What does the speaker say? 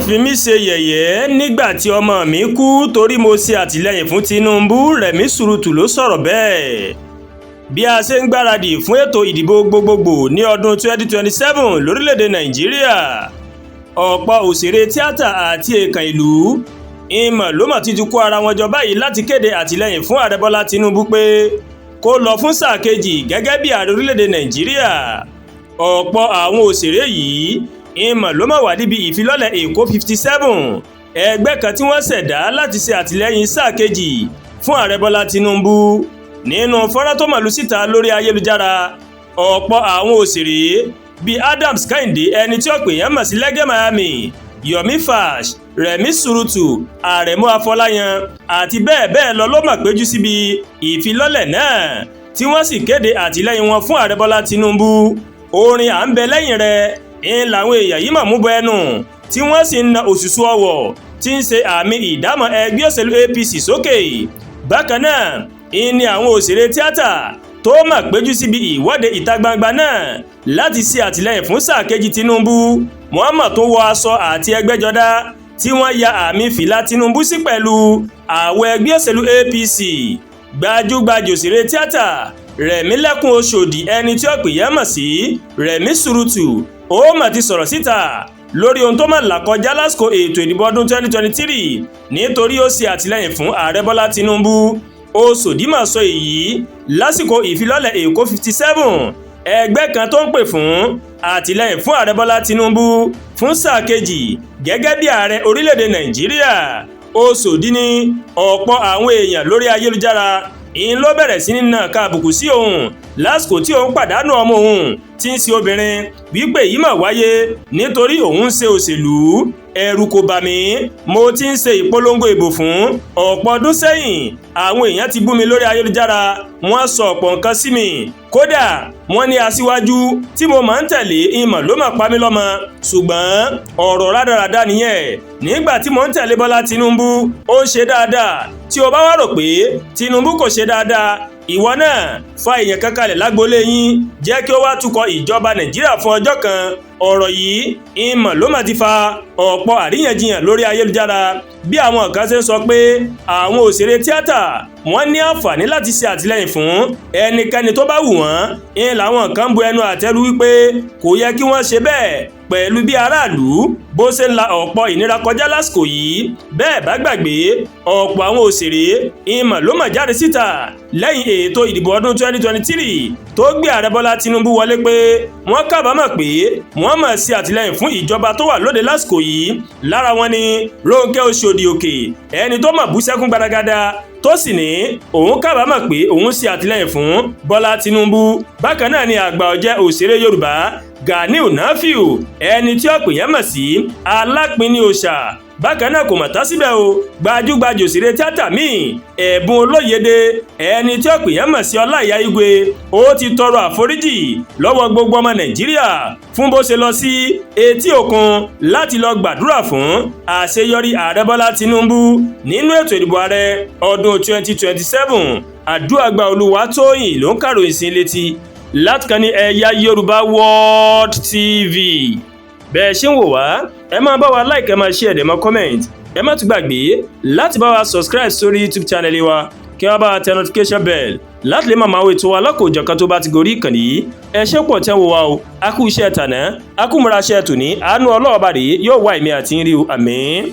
Fi mí ṣe yẹ̀yẹ́ nígbà tí ọmọ mi kú torí mo ṣe àtìlẹ́yìn fún Tinubu. Rẹ̀mí Surutu ló sọ̀rọ̀ bẹ́ẹ̀. Bí a ṣe ń gbáradì fún ètò ìdìbò gbogbogbò ní ọdún 2027 lórílẹ̀‐èdè Nàìjíríà, ọ̀pọ̀ òṣèré tíátà àti èèkàn ìlú ìmọ̀ ló mọ̀ títí kó ara wọn jọ báyìí láti kéde àtìlẹ́yìn fún Ààrẹ Bọ́lá Tinubu pé kó lọ fún sáà kejì gẹ́gẹ́ bí ààrẹ orílẹ̀‐èdè Nàìjíríà. Ọ̀pọ̀ àwọn òṣèré yìí ìmọ̀ ló mọ̀ wà níbi ìfilọ́lẹ̀ Èkó 57, ẹgbẹ́ kan tí wọ́n ṣẹ̀dá láti ṣe àtìlẹ́yìn sáà kejì fún Ààrẹ Bọ́lá Tinubu. Nínú fọ́nrán tó mọ̀lú síta lórí ayélujára, ọ̀pọ̀ àwọn òṣèré bíi Adams Kẹ́hìndé, ẹni tí ọ̀pọ̀ èèyàn mọ̀ sí Lẹ́gẹ́ Miami, Yomi Fash, Rẹ̀mí Surutu, Àrẹ̀mú Afọláyan àti bẹ́ẹ̀ bẹ́ẹ̀ lọ ló mọ̀ péjú síbi ìfilọ́lẹ̀ náà, tí wọ́n sì kéde àtìlẹ́yìn wọn fún Ààrẹ Bọ́lá Tinubu. Orin "À ń bẹ lẹ́yìn rẹ̀" ń làwọn èèyàn yìí mọ̀ mú bọ ẹnu, tí wọ́n sì ń na òṣùṣù ọwọ̀ tí ń ṣe àmì ìdámọ̀ ẹgbẹ́ òṣèlú APC sókè. Bákan náà ìní àwọn òṣèré tíátà tó mọ̀ péjú síbi ìwọ́de ìta gbangba náà láti ṣe àtìlẹ́yìn fún sáà kejì Tinubu, Muhammad tó wọ aṣọ àti ẹgbẹ́jọdá tí wọ́n ya àmì fìlà Tinubu sí pẹ̀lú àwọ̀ ẹgbẹ́ òṣèlú APC. Gbajúgbajà òṣèré tíátà Rẹ̀mílẹ́kùn Oṣòdì, ẹni tí ọ̀pọ̀ èèyàn mọ̀ sí Rẹ̀mí Surutu, ó mà ti sọ̀rọ̀ síta lórí ohun tó mà là kọjá lásìkò ètò ìdìbò ọdún 2023 nítorí ó ṣe àtìlẹ́yìn fún Ààrẹ Bọ́lá Tinubu. Oṣòdì mà sọ èyí lásìkò ìfilọ́lẹ̀ Èkó 57, ẹgbẹ́ kan tó ń pè fún àtìlẹ́yìn fún Ààrẹ Bọ́lá Tinubu fún sáà kejì gẹ́gẹ́ bí ààrẹ orílẹ̀-èdè Nàìjíríà. Oṣòdì ní ọ̀pọ̀ àwọn èèyàn lórí ayélujára ìyìn ló bẹ̀rẹ̀ sí ní nàka àbùkù sí òun lásìkò tí òun pàdánù ọmọ òun tí ń ṣe obìnrin, wípé èyí mà wáyé nítorí òun ń ṣe òṣèlú. Ẹ̀rù kò bà mí, mo ti ń ṣe ìpolongo ìbò fún ọ̀pọ̀ ọdún sẹ́yìn. Àwọn èèyàn ti bú mi lórí ayélujára, wọ́n sọ ọ̀pọ̀ nǹkan sí mi, kódà wọ́n ní aṣíwájú tí mo máa ń tẹ̀lé ìmọ̀ ló máa pa mí lọ́mọ, ṣùgbọ́n ọ̀rọ̀ rádaràda nìyẹn. Nígbà tí mo ń tẹ̀lé Bọ́lá Tinubu, ó ń ṣe dáadáa. Tí o bá wá rò pé Tinubu kò ṣe dáadáa, ìwọ náà fa èèyàn kan kalẹ̀ lágboolé yín, jẹ́ kí ó wá tukọ̀ ìjọba Nàìjíríà fún ọjọ́ kan. Ọ̀rọ̀ yìí ìmọ̀ ló máa ti fa ọ̀pọ̀ àríyànjiyàn lórí ayélujára, bí àwọn kan ṣe ń sọ pé àwọn òṣèré tíátà wọ́n ní àǹfààní láti ṣe àtìlẹ́yìn fún ẹnikẹ́ni tó bá wù wọ́n, ń làwọn kan bu ẹnu àtẹ́lù wípé kò yẹ kí wọ́n ṣe bẹ́ẹ̀ pẹ̀lú bí aráàlú bó ṣe ń la ọ̀pọ̀ ìnira kọjá lásìkò yìí. Bẹ́ẹ̀ bá gbàgbé, ọ̀pọ̀ àwọn òṣèré ìmọ̀ ló mà jáde síta lẹ́yìn ètò ìdìbò ọdún 2023 tó gbé Ààrẹ Bọ́lá Tinubu wọlé pé wọ́n kábàámọ̀ pé wọ́n mọ̀ sí àtìlẹ́yìn fún ìjọba tó wà lóde lásìkò yìí. Lára wọn ni Rónkẹ́ Oṣòdì Òkè, ẹni tó mọ̀ bú sẹ́kún gbaragada tó sì ní òun kábàámọ̀ pé òun ṣe àtìlẹ́yìn fún Bọ́lá Tinubu. Bákan náà ni àgbà ọ̀jẹ̀ òṣèré Yorùbá Ganiu Nafiu, ẹni tí ọ̀pọ̀ èèyàn mọ̀ sí Alápinni Òòṣà. Bákan náà kò mọ̀ tán síbẹ̀ o, gbajúgbajà òṣèré tíátà míì Ẹ̀bùn Olóyèdè, ẹni tí ọ̀pọ̀ èèyàn mọ̀ sí Ọláìyá Igwe, ó ti tọrọ àforíjì lọ́wọ́ gbogbo ọmọ Nàìjíríà fún bó ṣe lọ sí etí òkun láti lọ gbàdúrà fún àṣeyọrí Ààrẹ Bọ́lá Tinubu nínú ètò ìdìbò ààrẹ ọdún 2027. Àdúràgbà Olúwatóyìn ló ń kàròyìn sí létí látìkànnì Ẹ̀yà Yorùbá World TV. Bẹ́ẹ̀ ṣe ń wò wá, ẹ máa bá wa like, ẹ máa share, ẹ máa comment. Ẹ má tún gbàgbé láti bá wa subscribe sórí YouTube channel wa, kí wọ́n bá wa tẹ notification bell láti lè máa máa wo ètò wa lọ́kọ̀ọ́jọ̀kan tó bá ti gorí ìkànnì yìí. Ẹ ṣé pọ̀ tẹ́ ń wò wá o. A kú iṣẹ́ tàná, a kú múra iṣẹ́ tòní. Àánú ọlọ́ọ̀bà rèé yóò wá èmi àti yín rí o. Àmín.